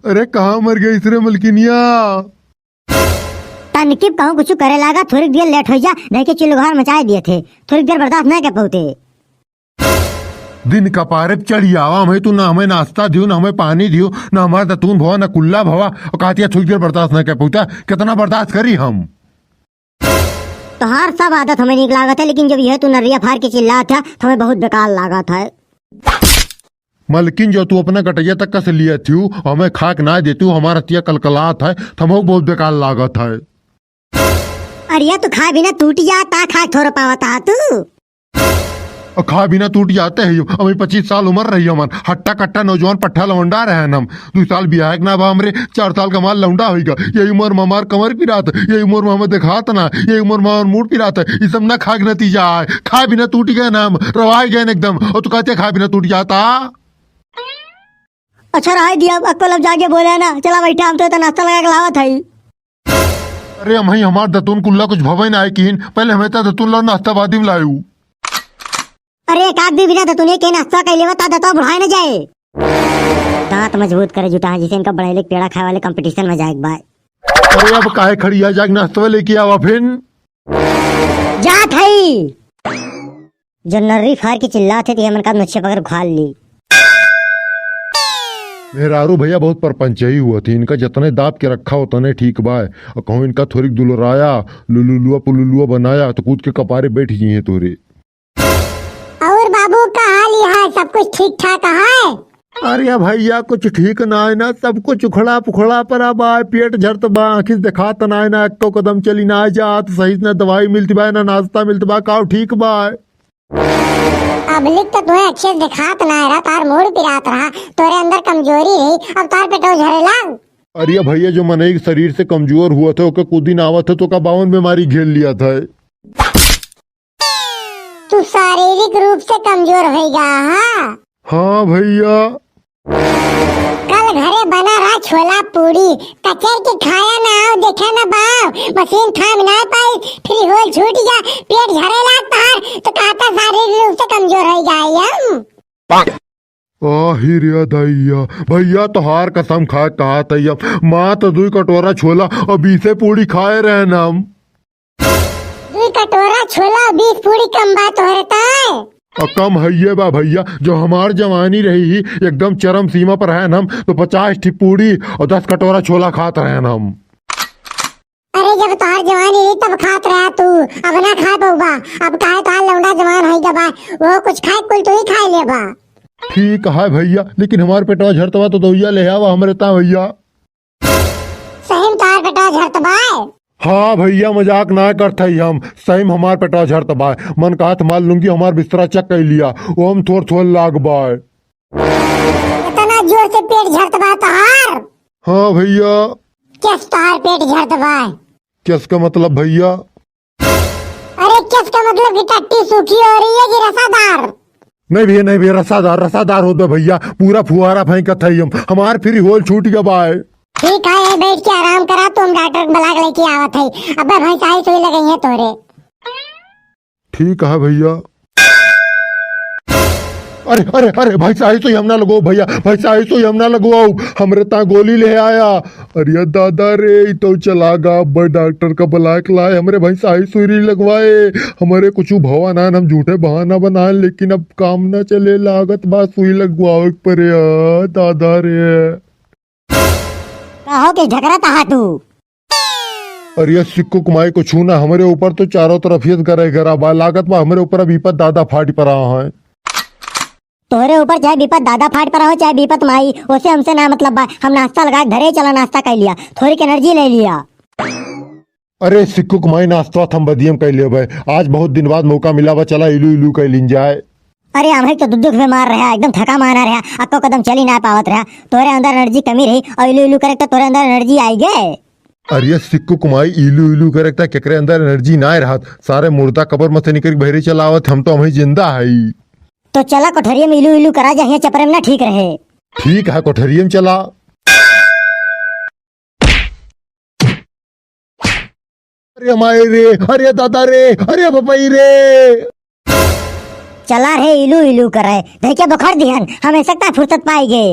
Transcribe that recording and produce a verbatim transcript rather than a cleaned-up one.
अरे, कहाँ मर गइस रे मलकिनिया? तनकी कहूँ कुछ करे लागा, थोड़ी देर लेट होइ जा, नहीं के चिल्लुघार मचाए दिए थे, थोड़ी देर बर्दाश्त नहीं कर पाते। दिन कपारे पे चढ़ी आवा, हमें तू ना हमें नाश्ता दियो, ना हमें पानी दियो, ना हमार दतून भवा, ना कुल्ला भवा, और कहतिया थोड़ी देर बर्दाश्त नहीं कर पाता। कितना बर्दाश्त करी हम? तोहार सब आदत हमें नीक लागत है, लेकिन जब यह तू नर्रिया फार के चिल्लात है, तो हमें बहुत बेकार लागत है। मलकिन, जो तू अपना गटैया तक कस लिया थी, हमें खाक ना देती, हमार हतिया कलकलात है, तो हमें बहुत बेकार लागत है। अरे, तू खाए बिना टूट जाता, खाए थोड़ा पावता है तू। और खाए बिना टूट जाते हैं, अभी पच्चीस साल उम्र रही हमार, हट्टा कट्टा नौजवान पट्ठा लौंडा रहे हम। दो साल बियाह के ना बा हमरे, चार साल का माल लौंडा होइगा। यही उम्र में हमार कमर पिरात, यही उम्र में हमें देखात ना, यही उम्र में हमार मूड पिरात है। ये सब ना खाक नतीजा है, खाए बिना टूट गए ना हम, रवाई गए ना एकदम। और तू कहते खाए बिना टूट जाता। अच्छा, रहाई दिया, अब अक्को लब जाके बोले ना, चला बैठा, हम तो इतना नाश्ता लगा के लावत है। अरे, हम ही हमार दतून कुल्ला कुछ भवे ना है किन, पहले हमें ता दतून ला, नाश्ता बाद में लायू। अरे, एक आदमी बिना दतूने के नाश्ता कर लेवा, ता दतवा बुढ़ाए न जाए। दांत मजबूत करे जुटा है, जैसे इनका बढ़ाई ले पेड़ा खाए वाले कंपटीशन में जाए के बा। अरे, अब काहे खड़ी आ, जाके नाश्ता लेके आवा फिन। जात है। जो नर्री फार के चिल्लात है, तो ये मन का नुच्छे पकड़ उखाड़ ली। मेहरारू भैया बहुत परपंचई हुआ थी, इनका जतने दाब के रखा उतने ठीक बा। और कहूँ इनका थोड़ी दुलराया, लुलुलुआ पुलुलुआ बनाया, तो कूद के कपारे बैठ गई हैं तोरे। और बाबू का हाल है, सब कुछ ठीक ठाक है? अरे भैया, कुछ ठीक ना है ना, सब कुछ उखड़ा पुखड़ा पड़ा बा, पेट झरत बा, आँखी से देखात ना है ना, एको कदम चली ना जात, सही से ना दवाई मिलती बा, ना नाश्ता मिलत बा, का ठीक बा? पब्लिक तो तुम्हें अच्छे से देखात ना रहा, तार मूड पिरात रहा, तोरे अंदर कमजोरी रही, अब तार पेटो झरे लाग। अरे भैया, जो मनई के शरीर से कमजोर हुआ थे, ओके कुदिन आवत है तो का बावन बीमारी घेर लिया था। तू शारीरिक रूप से कमजोर होइगा, हाँ? हाँ भैया। कल घरे बना रहा छोला पूरी, कचर के खाया ना आओ, देखा ना बाव, मशीन थाम ना पाई, फ्री होल छूट गया, पेट झरे लाग तहार, तो कहता शारीरिक रूप से कमजोर होइगा हम। आही रे दैया, भैया तोहार कसम खा कहा तैया, माँ तो दुई कटोरा छोला और बीसे पूरी खाए रहे ना हम। दुई कटोरा छोला, बीस पूरी कम बा तोहरे ताय? और कम हइये बा भैया, जो हमार जवानी रही ही एकदम चरम सीमा पर है ना हम, तो पचास ठी पूरी और दस कटोरा छोला खात रहे ना हम। अरे, जब तोहार जवानी रही तब खात रहा तू, अब ना खा पउबा। अब काहे तोहार लौंडा जवान होइगा बा, वो कुछ खाए कुल तू ही खाए लेबा। ठीक है भैया, लेकिन हमार पेटवा झरतवा तो दवाइया ले आवा हमरे ता भैया। सही में तोहार पेटवा झरत बा? हाँ भैया, मजाक ना करत हई हम, सही में हमार पेटवा झरत बा। मन कहत हमार लुंगी हमार बिस्तरा चेक कर लिया, वो हम थोर थोर लाग बा। इतना जोर से पेट झरत बा तोहार? हाँ भैया। कस तोहार पेट झरत बा? कस का मतलब भैया? अरे, कस का मतलब कि टट्टी सूखी हो रही है कि रसादार? नहीं भैया, नहीं भैया, रसादार, रसादार होत बा भैया, पूरा फुहारा फेंकत है हम, हमार फ्री होल छूट गया बा। ठीक है, ये बैठ के आराम करा, तो हम डॉक्टर के बुला के लेके आवत है। अबे भैंस आई सुई लगई है तोरे। ठीक है भैया। अरे, अरे, अरे, भैंस आई सुई हम ना लगवाओ भैया, भैंस आई सुई हम ना लगवाओ, हमरे ता गोली ले आया। अरे दादा रे, ई तो चला गा, अब डॉक्टर का बुला के लाए, हमरे भैंस आई सुई लगवाए, हमरे कुछ भवा ना, हम झूठे बहाना बनाए, लेकिन अब काम ना चले, लागत बा सुई लगवावे के परे, आ, दादा रे। का हो के झगड़ा कहा तू? अरे सिक्कू कमाई को छूना, हमरे ऊपर तो चारों तरफ ही गरे गरा बा, लागत बा हमरे ऊपर अब विपत दादा फाट पड़ा है। तोहरे ऊपर चाहे विपत दादा फाट पड़ा हो, चाहे विपत माई, ओसे हमसे ना मतलब बा। हम नाश्ता लगा के धरे चला, नाश्ता कर लिया, थोड़ी energy ले लिया। अरे सिक्कू कमाई, नाश्ता तो हम बदियम कर लेबे, आज बहुत दिन बाद मौका मिला बा, चला इलू इलू कर लीन जाए। अरे हम तो दुख दुख में मार रहा, एकदम थका माना रहा, अक्को कदम चली ना पावत रहा, तोरे अंदर energy कमी रही और इलू इलू करे तो तोरे अंदर energy आई गे। अरे सिक्कू कमाई, इलू इलू करे त केकरे अंदर energy ना रहत, सारे मुर्दा कबर में से निकल के बहरी चलावत, हम तो हम ही जिंदा हई। तो चला कोठरिया में इलू इलू करा जा, हियां चपरे में ना ठीक रहे। ठीक है, कोठरिया में चला। अरे माई रे, अरे दादा रे, अरे बपई रे। चला रे इलू इलू करे, धइके बखर दिहन, हम ऐसे का फुर्सत पाइगे।